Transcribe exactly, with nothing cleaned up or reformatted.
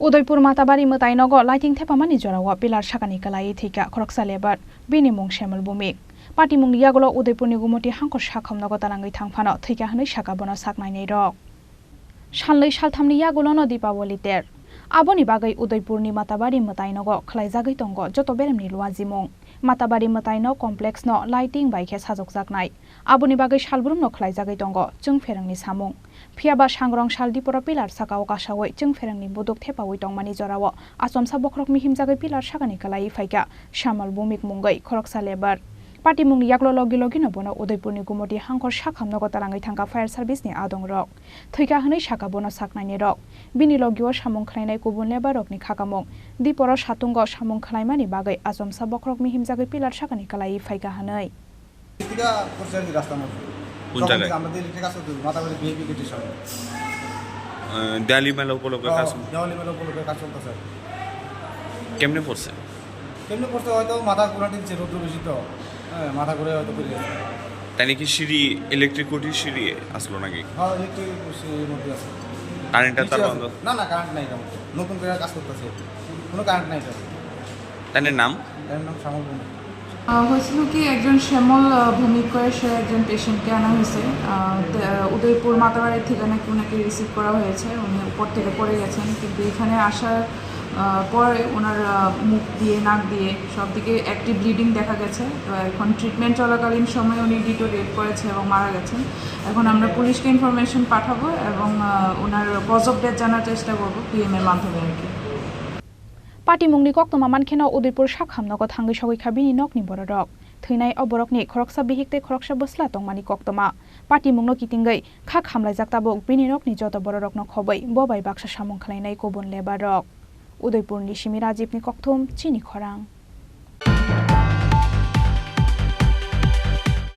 Udaipur Matabari mwtai nogo lighting thepamani jorao pillar sakani kwlaiwi thwikha khoroksa labour, bini mung Shyamol Bhumik. Patimungni yagulo Udaipurni Gumoti Hangkor sakham nogo talangwi thangphano thwikha hwnwi sakha bono saknainairok. Salnwi salthamni yagulono Dipawali ter. Aboni bagwi Udaipurni Matabari mwtai nogo khwlaijagwi tongo joto beremni luajimung. Matabari mwtai no complex no lighting bai khe sajokjaknai. Aboni bagwi salbrumno khwlaijagwi tongo chwngpherangni samung. Phiya ba sangrong sal diporo pillar sakao kasawi chwngpherangni buduk thepawi tongmani jorao achomsa bokhorok mihimjagwi pillar sakani kwlaiwi phaikha Shyamol Bhumik mungwi khoroksa labour. Patimungni yaklo logi logino bono Udaipurni Gumoti Hangkor sakham nogo talangwi thangkha fire service ni adongrok. Thwikha hwnwi sakha bono saknainirok. Bini logio samung khwlainai kubun labour rokni khakamung. Diporo satungo samung khwlaimani bagwi achomsa bokhorok mihimjagwi pillar sakani kwlaiwi phaikha hwnwi. এটা করছে আর কি রাস্তার মধ্যে। কোন তখন জায়গায়? থেকে আমরা তো ইলেকট্রিক কাজ করতে হবে, মাতাবাড়ি ভিআইপি গেটের সামনে। আহ, দেওয়ালি মেলা উপলক্ষে ও, কাজ? দেওয়ালি মেলা উপলক্ষে কাজ চলতেছে আর কি। কেমনে পড়ছে? কেমনে পড়ছে? হয়তো মাথা ঘুরাতে দিচ্ছে, রৌদ্র বেশি তো। হ্যাঁ, মাথা ঘুরে হয়তো পড়ে গেছে। তাই নাকি সিঁড়ি, ইলেকট্রিক খুঁটির সিঁড়ি আসলো নাকি? হ্যাঁ, ইলেকট্রিক সিঁড়ির মধ্যে আছে। কারেন্টটা নিচে তার আছে। বন্ধ? না, না, কারেন্ট নাই এটার মধ্যে। নতুন করে কাজ করতেছে। কোনো কারেন্ট নাই এটার মধ্যে। তাই নাম? এর নাম শ্যামল ভৌমিক। আহ, হয়েছিল কি, একজন শ্যামল, আহ, ভৌমিক করে সে একজন পেশেন্টকে আনা হয়েছে। আহ, তে-, আহ, উদয়পুর মাতাবাড়ি থেকে নাকি ওনাকে রিসিভ করা হয়েছে, উনি উপর থেকে পড়ে গেছেন, কিন্তু এখানে আসার, আহ, পরে ওনার, আহ, মুখ দিয়ে, নাক দিয়ে সব দিকে অ্যাক্টিভ ব্লিডিং দেখা গেছে। তো এখন ট্রিটমেন্ট চলাকালীন সময় উনি ডিটোরিয়েট করেছে এবং মারা গেছেন। এখন আমরা পুলিশকে ইনফরমেশন পাঠাবো এবং, আহ, ওনার কজ অফ ডেথ জানার চেষ্টা করবো পিএম এর মাধ্যমে আর কি। Patimungni koktwma mankheno Udaipur sakham nogo thangwi sogwi kha bini nokni bororok. Thwinai o borokni khoroksa bihik tei khoroksa bwsla tongmani koktwma. Patimungno kitingwi kha khamlaijak tabuk bini nokni joto bororokno khobwi bo bai baksa samung khwlainai kubun labour rok. Udaipurni simi Rajibni kokthum chini khorang.